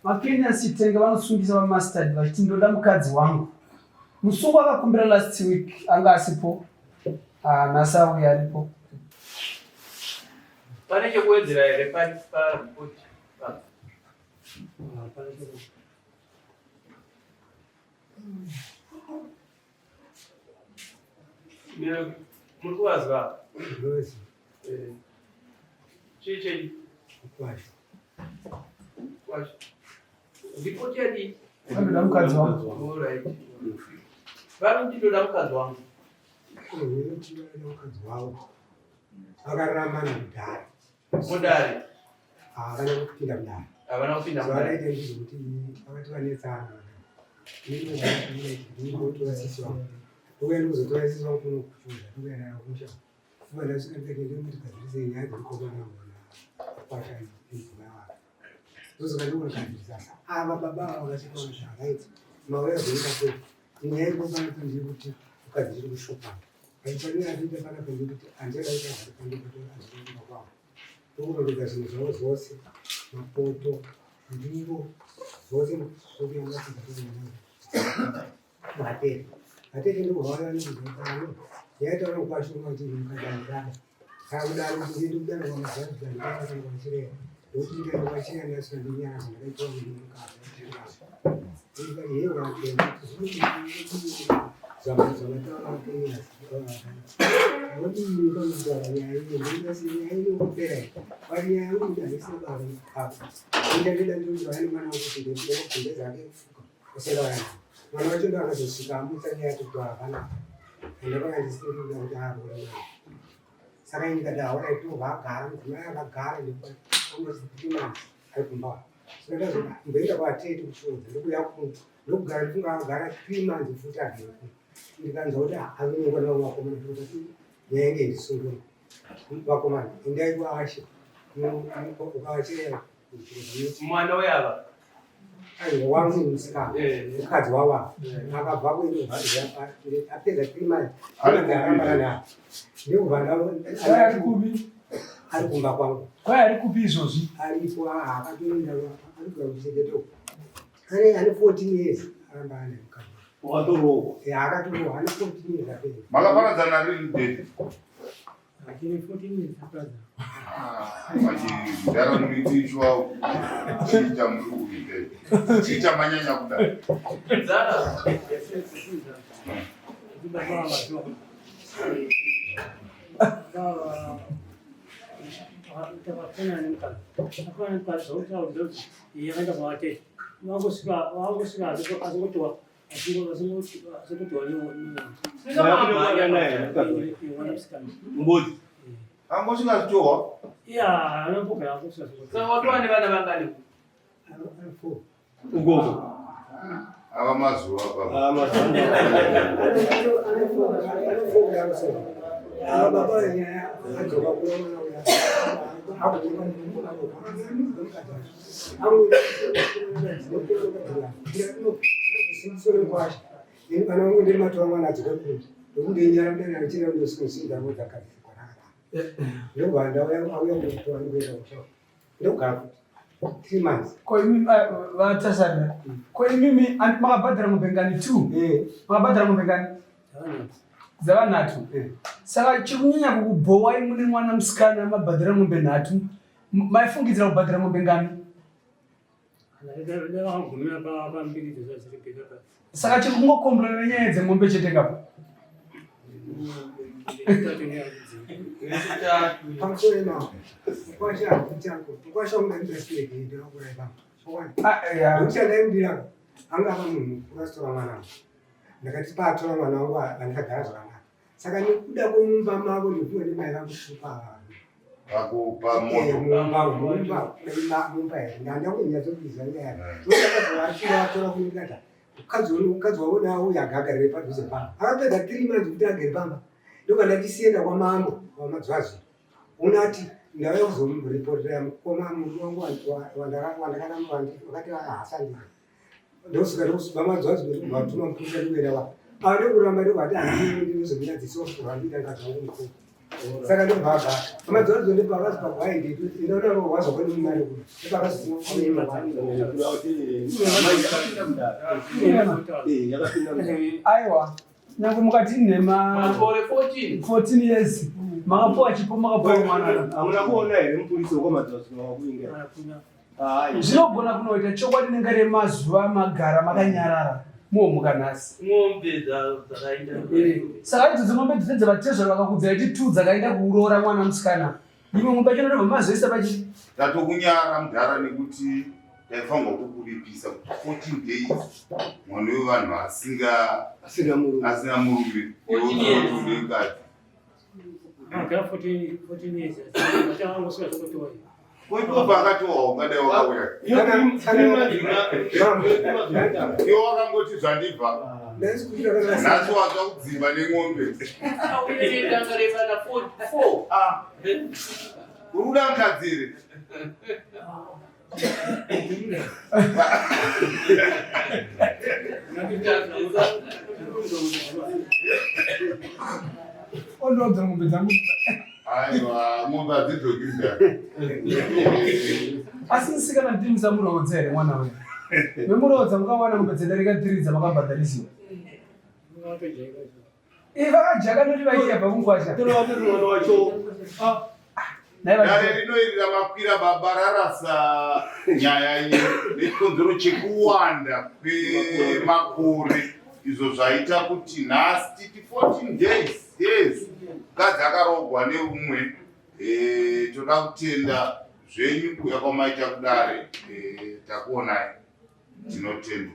VaKenias Chitenge vanosungisa VaMustard vachiti ndoda mukadzi wangu. Musungwa akakumbira last week anga asipo. Ah, nhasi auya aripo. Pane chekuwedzera here paripoti? Muri kuvazwa? Eh. Chii chenyu? Kwasha. Kwasha. Ripoti yadii? Vanoda mukadzi wangu. All right. Vanoti ndoda mukadzi wangu. Vanoti vanoda mukadzi wavo. Vakarambana kudhara. Mudare. Havana kupinda mudare. Havana kupinda mudare. Zvavakaita ndezvekuti vakati vanetsana. Ndinotora sisi wangu. Ndouya ndikuzotora sisi wangu kuno kuchunda. Ndouya naye kumusha. Kuba ndasvika ndikati ndomuti gadzirise nyaya dzemukoma wangu nakwasha nemudzimai wake. Ndozoka ndikunogadzirisasa. Ava baba ava vakasvika zvakaita. Mauya zoita sei? Nyaya iripo panapa ndeyekuti mukadzi chiri kushupa. Pane atoita panapa ndeyekuti handichada kuti agare pano pato azvikumba kwavo. Ndokurongedza zvinhu zvavo zvose, mapoto, ndiro, zvose zvokuyangatidza kuvatete. Vatete ndokuvauya nokuzotano. Yaitaura kwashuma kuti mukadzi anodada. Kana kudaro kuti ndiende kudaro kwamadzazva ndakatanga kwachirera. Ndokuti ndikaenda kwachirera ndasvika ndinyara zvandakaitwa nemukadzi. Ndikati hei wakenda zvamataura Kenias. Wodini pamutaura nyaya iyo ndinasi nyaya iyo kupera. Wati nyaya yangu kuti handisina baba apa. Ndinda ndida ndikuti vane mwana wekuti ndikuda kugeza ake kufuka. Kusera vana. Mwana wacho ndo akazosvika amutsa nyaya yekuti hapana. Ende kwanga ndisiri kuda kuti aroore mwana. Saka ini ndikati haura itobva agara mudzimai akagara nekuti almost 3 months ari kumba. Saka ndazoti mboenda kwatete kuchiodza ndokuya kuno ndokugara ndifunga akagara 3 months futi agere kuno. Ndikanzwa kuti avinyengwa nevamwe vakomana ndikati nyaya inge ndisungura. Vakomana endai kwaashe ukavachirera Mwana weava. Aiwa wangu musikana mukadzi wawa akabva kuenda apedza 3 months arambana naye ndikubva Kwai ari kupi? ari kumba kwangu. Kwai ari kupi izvozvi? Aripo, akatoenda ari kuya kucheketo ane 14 years aramba ane mukadzi. Wakatorohwa. Akatorohwa ane 14 years apedza. Makaparadzana rini, daddy? Achine 14 years apedza. Machidhara munoitishwa chii chamuri kuita? Chii chamanyanya kuda? Zara. Baba vacho. Baba takafanana nemukadzi. Akafanana nemukadzi zvautaura ndekuti iye akaenda kwavatete. Vangosvika vangosvika asingotiwa asingotiwa nemwana musikana. Mbudzi. Angosvika zvichohwa. Iya anopokera angosvika Saka watova nevana vangani? Ari four. Ugogo. Ava mazuva baba. Ah, mazuva. Ava baba venyaya adzoka kuno mwana uya akubuka ini pana vangu ndiri matora mwana adzoka kuno ndokundinyara kudana achira ndosikusinda ngodzakadzikwa ndobva ndauya auya kutora ndokuenda kusha ndokugara futi 3 months. Ko imi vatasarira. Ko imimi makabhadhara mombe ngani? Two. Makabhadhara mombe ngani? Dzava nhatu. Saka chiri kunyanya kukubhowai mune mwana musikana mabhadhara mombe nhatu. Maifungidzira kubhadhara mombe ngani? Vakagumira pambiri dzazviri bheka. Saka chiri kungokomborera nenyaya dzemombe chete kapo. Pamusoro imawo mukwasha chako mukwasha ungandirasireke ndakakura ipapo. Ah, yeah. Nekuti andaimudira anga ava munhu mukuru asitora mwana wangu. Ndakati paatora mwana wangu andakagara zvakanaka. Saka nekuda kwemumba mavo nekuva nemai vangu shupa vanhu. Pakupa moto. Mumba mumba mumba mumba here ndanda kunyatsokuziva nyaya. Ndokazovachira vatora kunikata mukadzi wenu mukadzi wavo nawo uyo agagarire padhuze pamba. Akapedza 3 months kuti agere pamba. Ndobva ndachisienda kwamambo wamadzwazi. Unati ndauya kuzomuriportera mukoma murume wangu wandakaramba wakati haasandii. Ndosvika ndosvika madzwazi vatuma mupurisa ndikuenda wa. Ava ndokuramba ndokati handii ndinozonyadziswa kurambira mukadzi wangu mukuru. Saka ndobva amadzodzo ndopakazopagwaindi inonorwazwa kwenemari Aiwa, nyange mukati nhema Makore 14. 14 years makapuwa chipo makapuwa mwana. Hamuna kuona here mupurisi wekwamadzibaba wakuinga? Hayi. Zvinogona kunoita chokwadi nenge remazuva magara makanyarara momuka nhasi. Ng'ombe dzakaenda. Saka idzodzo mombe dzose dzavatezvara vakakudza iti tu dzakaenda kuroora mwana musikana. Imwe mombe yacho ndobva mazoisa pachi Tatokunyara mudhara nekuti taifanirwa kukuripisa kuti 14 days mwana wevanhu asinga asina murume. Asina murume. 14 years. Iwe Akagara 14 14 years. Achangosvika zvokutowa. Koipo pakatowa ungadai wakauya. Iwe wakangoti zvandibva. Nhasi watsva kudzimba nen'ombe. Auye danga revana 4. Ah, uri kuda mukadzi here? Ondodzora mombe dzangu. Aiwa, mombe hadzidzoki mudhara. Asi musikana ndimi musamuroodza here mwana uyu? Vemuroodza mukawana mombe dzedarika 3 dzamakabhadharisiwa. Vakajaka noti vaiyabva kungwasha. Mwana wacho. Nhai Dare vaJohn. rino iri ramakwira baba rarasa nyaya iyi nechikonzero chekuwanda kwemakore izvo zvaita kuti nhasi titi 14 days yes mukadzi akaroogwa neumwe. Toda kutenda zvenyu kuuya kwamaita kudare. Takuonai, tinotenda.